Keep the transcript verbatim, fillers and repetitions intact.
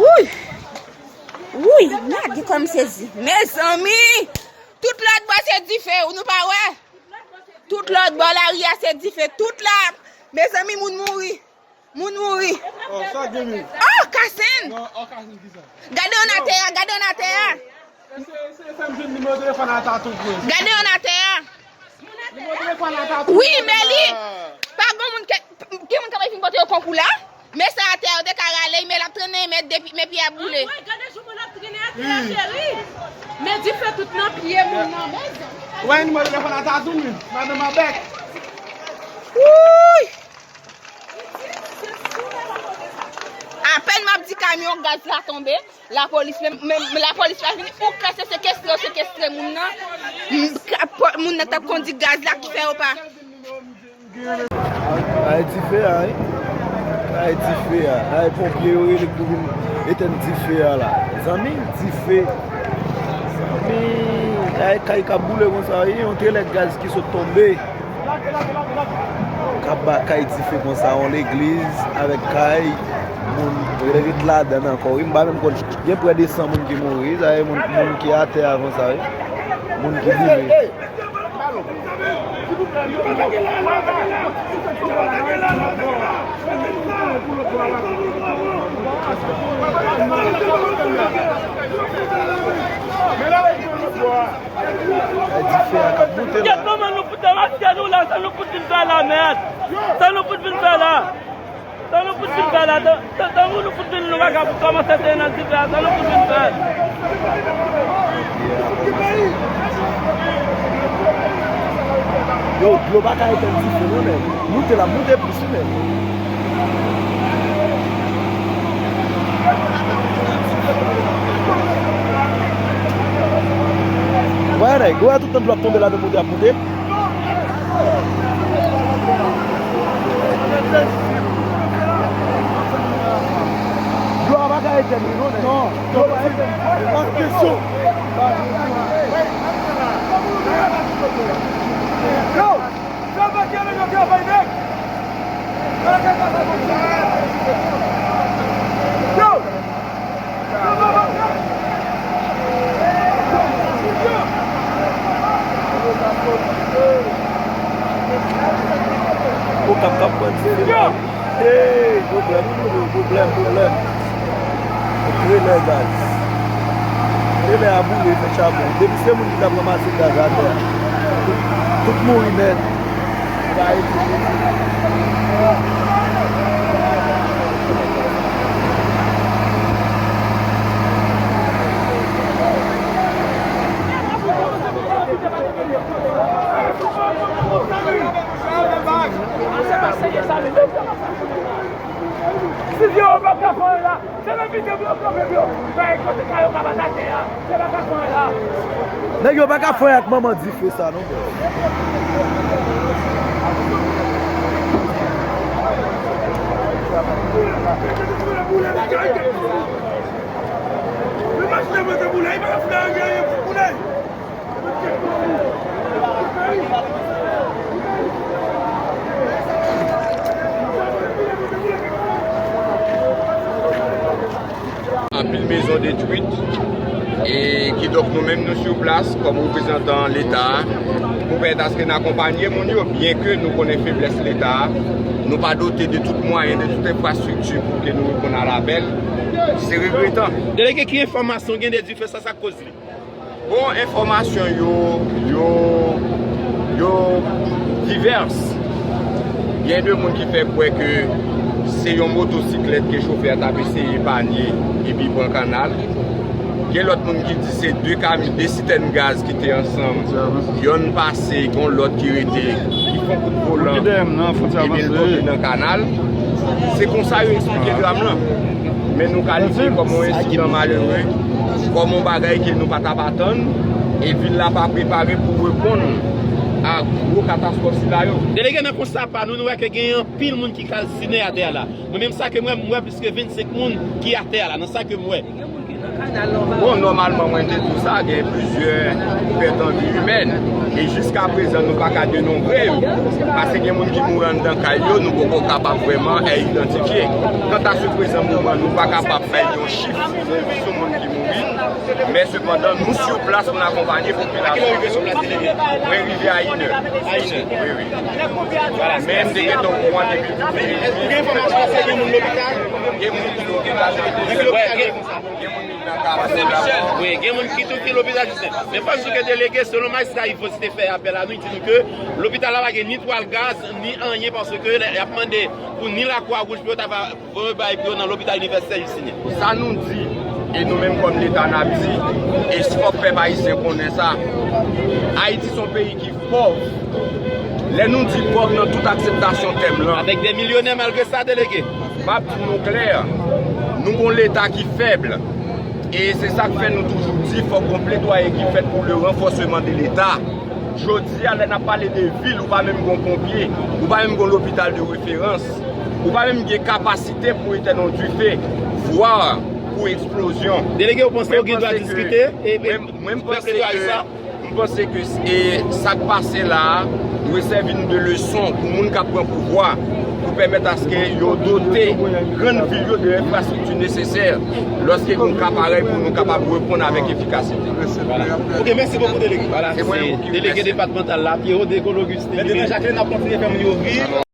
Wouy! Wouy! Gade kòm sezi. Mezanmi! Tout lòt bò se dife, nou pa wè? Tout lòt bò lari a se dife. Tout la. Mezanmi, moun mouri. Moun mouri. Oh, sa gen moun. Oh, Kasen! Non, oh, Kasen ki sa? Gade yon atè a, gade yon atè a. Eseye, eseye fè m jwenn nimewo telefòn a Tatou pou mwen. Gade yon atè a. Nimewo telefòn a Tatou. Wi, men li. Pa gen moun ke, gen moun k ap vin pote yo konkou la. Men sa atè a, yo te ka rale, men l ap trennen, men depi, men pye a boule. Anmwey, gade jan moun ap trennen atè a, cheri. Men dife tout nan pye moun nan, mezanmi. Ou wè nimewo telefòn a Tatou, wi. Madanm Abèk. Wouy! Apèn m ap di kamyon gaz la tonbe, lapolis menm, menm lapolis pa vini, ou klè se sekestre, yo sekestre moun nan. M, ka, po, moun nan t ap kondi gaz la ki fè yo pa. Ay dife a, wi. Ay dife a. Ay ponpye yo rele pou vin etenn dife a la. Zanmi, dife. Zanmi, ay kay k ap boule konsa, wi. Yon trelè gaz ki sot tonbe. K ap ba kay dife konsa, yon legliz avèk kay, moun ret ladan ankò. Wi, m pa menm konn, gen prè de san moun ki mouri, sa e moun, moun ki atè a konsa, wi. Moun ki boule. Ay dife a k ap moute la. Kèt, kòman nou fout ann mache nou la, sa nou fout vin fè la, mèd? Sa nou fout vin fè la? Sa nou fout vin fè la? Tan, tan, tankou nou fout vin nou vagabon kòmanse te nan dife a, sa nou fout vin fè? Yo, dlo pa ka etenn dife non, men. Moute la, moute plis wi, men. Wè, nèg, wè tout tan dlo ap tonbe la, de kote ap moute. Dlo a pa ka etenn li non, nèg. Non, dlo pa etenn. Pa kesyon. Yo! Sa pa ki ale nan travay nèg. Yo! Okap k ap pran dife la. Hey, pwoblèm, pwoblèm, pwoblèm. Trelè gaz. Trelè a boule, fè chabon. Depi se moun ki t ap ranmase gaz atè a, tout, tout mouri nèt. Si vye yo pa ka fè la, se nan mitan pou yo kanpe pou yo bay kote sa yo ka bat atè a. Se pa ka fè la. Nèg yo pa ka fè ak manman dife sa non, bro. Anpil mezon detwit. E kidonk, nou menm, nou sou plas kòm reprezantan Leta a pou pèmèt aske n akonpanye moun yo, byenke nou konnen feblès Leta a, nou pa dote de tout mwayen, de tout enfrastrikti pou ke nou reponn a lapèl. Se regretan. Delege, ki enfòmasyon gen de dife sa, sa k koz li? Bon, enfòmasyon yo, yo, yo divès. Gen de moun ki fè kwè ke se yon motosiklèt ke chofè a t ap eseye epanye epi pran kanal. Gen lòt moun ki di se de kami-, de sitèn gaz ki te ansanm. Yonn pase, gen lòt ki rete, ki fè yon kout volan, epi l tonbe nan kanal. Se konsa yo eksplike dram lan. Men nou kalifye l kòm yon ensidan malere, kòm yon bagay ke nou pa t ap atann, e vil la pa prepare pou reponn a gwo katastwòf sila yo. Delege, nan konsta pa nou, nou wè ke gen anpil moun ki kalsinen atè a la. Mwen menm, sa ke m wè, m wè plis ke vennsenk moun ki atè a la, nan sa ke m wè. Bon, nòmalman, mwen te di w sa, gen plizyè pèt an vi imèn. E jiska prezan, nou pa ka denonbre yo. Paske gen moun ki mouri anndan kay yo, nou poko kapab vrèman, eh, idantifye. Kanta sou prezan moman, nou pa kapab bay yon chif sou moun ki mouri. Men sepandan, nou sou plas pou n akonpanye popilasyon. Mwen rive a inè. Wi, wi. Men m te gentan okouran depi. Gen moun ki lopital? Gen moun ki lopital. Gen moun ki nan ka. Wi, gen moun ki tou ki lopital jistis. Men panse ke delege, selon majistra Yvos te fè apèl a nou, li di nou ke lopital la pa gen ni twal gaz, ni anyen, paske y ap mande pou ni Lakwa Wouj pou yo ta va voye bay pou yo nan lopital inivèsitè Justinien. Sa nou di, e nou menm kòm Leta n ap di, e fòk pèp ayisyen konnen sa, Ayiti se yon peyi ki pòv. Lè nou di pòv nan tout akseptasyon tèm lan. Avèk de milyonè malgre sa, delege. M ap di nou klè, nou gon Leta ki fèb. E se sa k fè nou toujou di fòk gon pledwaye ki fèt pou le ranfòseman de Leta. Jodi a, lè n ap pale de vil, ou pa menm gon ponpye, ou pa menm gon lopital de referans, ou pa menm gen kapasite pou etèn yon dife, vwa pou eksplozyon. Delege, ou panse yo gen dwa diskite e, e fè pledwaye sa? M panse ke, e, sa k pase la a dwe sèvi nou de leson pou moun k ap pran pouvwa, pou pèmèt aske yo dote grann vil yo de enfrastrikti nesesè lòske yon ka parèy pou nou kapab reponn avèk efikasite. Ok, mèsi bokou, delege. Vwala, se delege depatmantal la, Pierrot Degaule Augustin. Mèt Jacqueline ap kontinye fè moun yo ri.